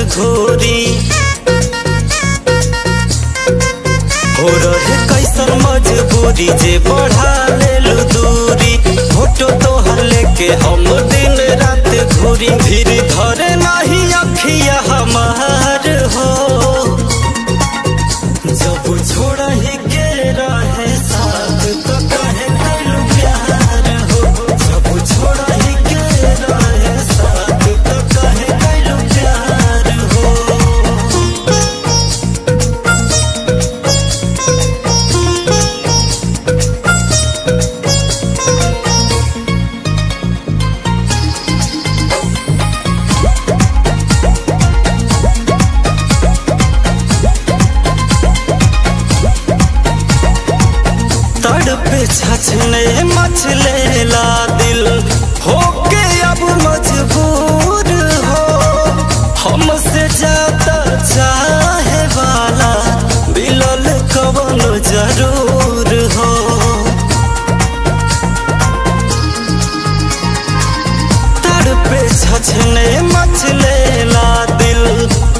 घूरी। हो रहे कैसन मजबूरी जे बढ़ा लेलु दूरी। फोटो तोहर लेके हम दिन रात घूरी। धीरे धरे नहीं अखिया हमार हो, जब छोड़ा ही के रहे साथ तो कहे कैलू प्यार हो। जब छोड़ा ही के रहे साथ तो कहे कैलू प्यार हो। तड़पे छछने मचलेला दिल होके अब मजबूर हो। हमसे ज्यादा चाहे वाला मिलल कवन जरूर हो। तड़पे छछने मचलेला दिल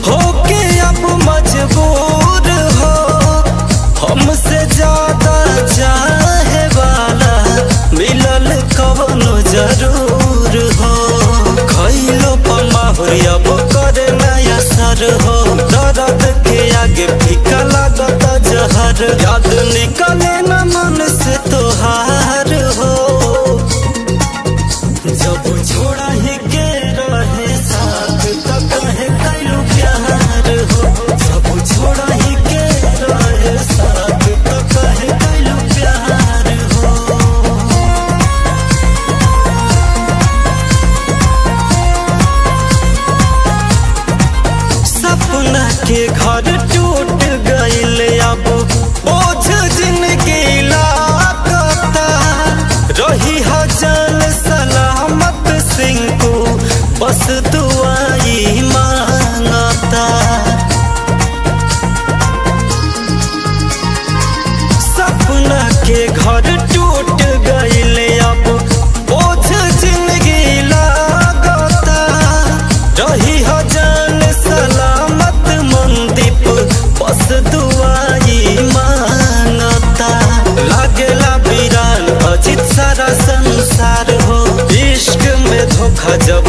होके अब मजबूर हो। हमसे ज्यादा चाहे वाला मिलल कवन जरूर हो। खैलो पमाहुर अब करे नया सर हो। दर्द के आगे फीका लागत जहर। याद निकले न मन से तोहार हो, जब छोड़ा ही के रहे साथ तो कहे कैलू प्यार हो। जब छोड़ा ही के रहे साथ तो कहे कैलू प्यार हो। सपना के घर टूट गइल अब बोझ जिंदगी लागता। रही हजन सलामत सिंह को बस दुआई मांगता। सपना के घर टूट गइल अब बोझ जिंदगी लागता। रही हजन सलामत मनदीप बस दुआई मांगता। लागेला वीरान अजित सारा संसार हो। इश्क में धोखा जब